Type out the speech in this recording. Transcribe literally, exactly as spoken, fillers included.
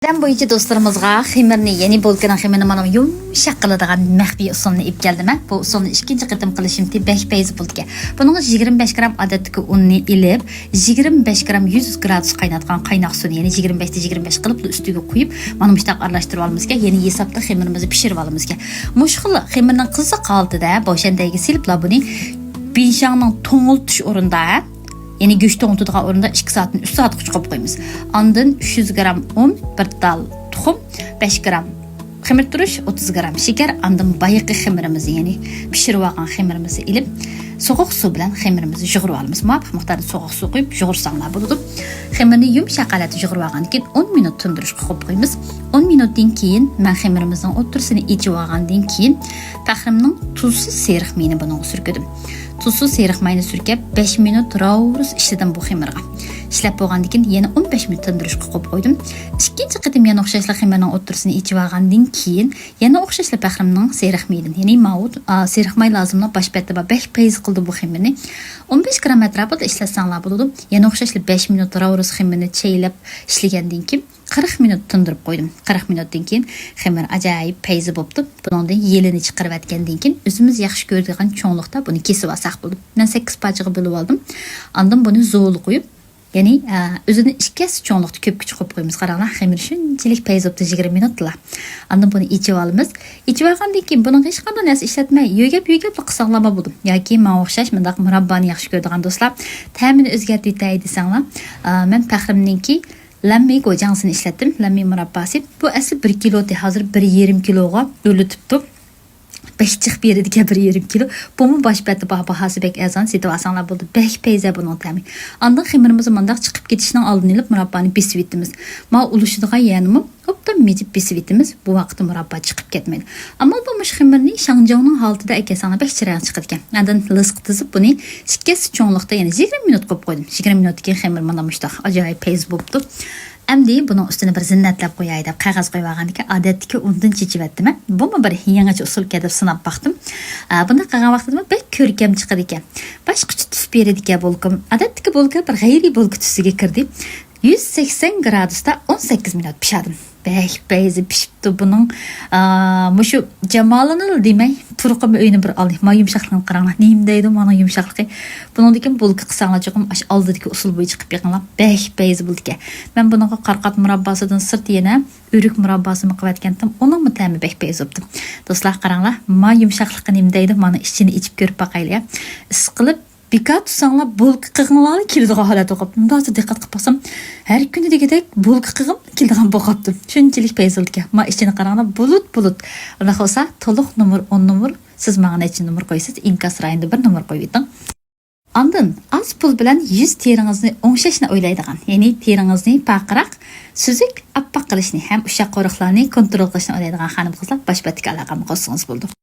قەدەم بويىچە دوستلىرىمىزغا خېمىرنى، يەنى بولكىنىڭ خېمىرىنى مانا يۇمشاق قىلىدىغان مەخپىي ئۇسۇلنى ئېلىپ كەلدىم. بۇ ئۇسۇلنى ئىككىنچى قېتىم قىلىشىمتى بەك پەيزى بولىدىكەن. بۇنىڭغا يىگىرمە بەش گرام ئادەتتىكى ئۇننى ئېلىپ، يىگىرمە بەش گرام يۈز گرادۇس قايناتقان قايناق سۇنى، يەنى يىگىرمە بەشتە يىگىرمە بەش قىلىپ ئۈستىگە قۇيۇپ، مانا مۇشۇنداق ئارىلاشتۇرۇپ ئالىمىزكەن. يەنى ھېسابتا خېمىرىمىزنى پىشۇرۇپ ئالىمىزكەن. مۇشۇ خىل خېمىرنىڭ قىزىق ھالىتىدە بوشەندەيگە سېلىپلا بۇنى بىشاڭنىڭ توڭلىتىش ئورنىدا، يەنى گۆش توڭلىتىدىغان ئورنىدا ئىككى سائەتتىن ئۈچ سائەتقىچە قويۇپ قويىمىز. ئاندىن ئۈچ يۈز گرام ئۇن، بىر تال تۇخۇم، بەش گرام خېمىر تۇرۇش، ئوتتۇز گرام شېكەر، ئاندىن بايىقى خېمىرىمىزنى، يەنى پىشۇرۇۋالغان خېمىرىمىزنى ئېلىپ، سوغۇق سۇ بىلەن خېمىرىمىزنى يۇغۇرۇۋالىمىز. مۇۋاپىق مىقداردا سوغۇق سۇ قۇيۇپ يۇغۇرساڭلار بولىدۇ. خېمىرنى يۇمشاق ھالەتتە يۇغۇرۇۋالغاندىن كېيىن، ئون مىنۇت تىندۇرۇشقا قويۇپ قويىمىز. ئون مىنۇتتىن كېيىن مەن خېمىرىمىزنىڭ ئوتتۇرىسىنى ئېچىۋالغاندىن كېيىن، پەخرىمنىڭ تۇزسىز سېرىق مېيىنى بۇنىڭغا سۈركىدىم. تۇزسىز سېرىق ماينى سۈركەپ، بەش مىنۇت راۋۇرۇس ئىشلىدىم بۇ خېمىرغا. ئىشلەپ بولغاندىن كېيىن يەنە ئون بەش مىنۇت تىندۇرۇشقا قويۇپ قويدۇم. ئىككىنچى قېتىم يەنە ئوخشاشلا خېمىرنىڭ ئوتتۇرىسىنى ئېچىۋالغاندىن كېيىن، يەنە ئوخشاشلا پەخرىمنىڭ سېرىق مېيىدىن، يەنى ماۋۇ، ئا، سېرىق ماي لازىملىق باش بەتتە بار، بەك پەيزى قىلدى بۇ خېمىرنى. ئون بەش گرام ئەتراپىدا ئىشلەتسەڭلار بولىدۇ. يەنە ئوخشاشلا بەش مىنۇت راۋۇرۇس خېمىرنى چەيلەپ ئىشلىگەندىن كېيىن، قىرىق مىنۇت تىندۇرۇپ قويدۇم. قىرىق مىنۇتتىن كېيىن خېمىر ئاجايىپ پەيزى بوپتۇ. بۇنىڭدىن يېلىنى چىقىرىۋەتكەندىن كېيىن، ئۆزىمىز ياخشى كۆرىدىغان چوڭلۇقتا بۇنى كېسىۋالساق بولىدۇ. مەن سەككىز پارچىغا بۆلۈۋالدىم. ئاندىن بۇنى زولغا قويۇپ، يەنى، ئە، ئۆزىنى ئىككى ھەسسە چوڭلۇقتا كۆپكىچە قويۇپ قويىمىز. قاراڭلار، خېمىر شۇنچىلىك پەيزى بوپتۇ، يىگىرمە مىنۇتلا. ئاندىن بۇنى ئېچىۋالىمىز. ئېچىۋالغاندىن كېيىن بۇنىڭغا ھېچقانداق نەرسە ئىشلەتمەي، يۆگەپ-يۆگەپلا قىلساڭلارمۇ بولىدۇ. ياكى ماڭا ئوخشاش مۇنداق مۇراببانى ياخشى كۆرىدىغان دوستلار، تەمىنى ئۆزگەرتىۋېتەي دېسەڭلار، ئا، مەن پەخرىمنىڭكى لەممى گوجاڭسىنى ئىشلەتتىم. لەممى مۇرابباسى. بۇ ئەسلى بىر كىلو، ھازىر بىر يېرىم كىلوغا ئۆرلىتىپتۇ. بەك جىق بېرىدىكەن بىر يېرىم كىلو. بۇمۇ باش بەتتە بار، باھاسى بەك ئەرزان، سېتىۋالساڭلار بولىدۇ. بەك پەيزە بۇنىڭ تەمى. ئاندىن خېمىرىمىزنى مۇنداق چىقىپ كېتىشنىڭ ئالدىنى ئېلىپ مۇراببانى بېسىۋېتىمىز. ماۋۇ ئۇلىشىدىغان يەرنىمۇ ئوبدان مىجىپ بېسىۋېتىمىز. بۇ ۋاقىتتا مۇراببا چىقىپ كەتمەيدۇ. ئامال بار مۇشۇ خېمىرنى شاڭجاۋنىڭ ھالىتىدە ئەكەلسەڭلار بەك چىرايلىق چىقىدىكەن. ئاندىن لىسقا تىزىپ بۇنى ئىككى ھەسسە چوڭلۇقتا يەنە يىگىرمە مىنۇت قويۇپ قويدۇم. يىگىرمە مىنۇتتىن كېيىن خېمىر مانا مۇشۇنداق ئاجايىپ پەيزى بوپتۇ. ئەمدى بۇنىڭ ئۈستىنى بىر زىننەتلەپ قوياي دەپ قەغەز قويۇۋالغاندىكىن، ئادەتتىكى ئۇندىن چېچىۋەتتىم. بۇمۇ بىر يېڭىچە ئۇسۇلكەن دەپ سىناپ باقتىم. ئا، بۇنداق قىلغان ۋاقتىدىمۇ بەك كۆركەم چىقىدىكەن. باشقىچە تۈس بېرىدىكەن بولكىم. ئادەتتىكى بولكا بىر غەيرىي بولكا تۈسىگە كىردى. يۈز سەكسەن گرادۇستا ئون سەككىز مىنۇت پىشاردىم. بەك پەيزى پىشىپتۇ بۇنىڭ. ئا، مۇشۇ جامالىنىلا دېمەي، تۇرقىمۇ ئۆينى بىر ئالدى. ما يۇمشاقلىقىنى قاراڭلار. نېمە دەيدۇ مانا يۇمشاقلىقى. بۇنىڭدىن كېيىن بولكا قىلساڭلار چوقۇم ئاشۇ ئالدىدىكى ئۇسۇل بويىچە قىلىپ بېقىڭلار. بەك پەيزى بولىدىكەن. مەن بۇنىڭغا قارىقات مۇرابباسىدىن سىرت يەنە ئۆرۈك مۇرابباسىمۇ قىلىۋەتكەنتىم. ئۇنىڭمۇ تەمى بەك پەيزى بوپتۇ. دوستلار قاراڭلار، ما يۇمشاقلىقى نېمە دەيدۇ؟ مانا ئىچىنى ئېچىپ كۆرۈپ باقايلى. ئىسسىق قىلىپ بىكار تۇرساڭلار بولكا قىغىڭلارلا كېلىدىغان ھالەت بولۇپ قاپتۇ. مۇنداق دىققەت قىلىپ باقسام، ھەر كۈنى دېگۈدەك بولكا قىغىم كېلىدىغان بولۇپ قاپتۇ. شۇنچىلىك پەيزىلدىكەن. ما ئىچىنى قاراڭلار، بۇلۇت، بۇلۇت. ئۇنداق بولسا تولۇق نومۇر ئون نومۇر. سىز ماڭا نەچچە نومۇر قويىسىز؟ ئىنكاس رايونىدا بىر نومۇر قويۇۋېتىڭ. ئاندىن ئاز پۇل بىلەن يۈز تېرىڭىزنى ئوڭشاشنى ئويلايدىغان، يەنى تېرىڭىزنى پارقىراق، سۈزۈك، ئاپئاق قىلىشنى ھەم ئۇششاق قورۇقلارنى كونترول قىلىشنى ئويلايدىغان خانىم-قىزلار باش بەتتىكى ئالاقەمگە قوشسىڭىز بولىدۇ.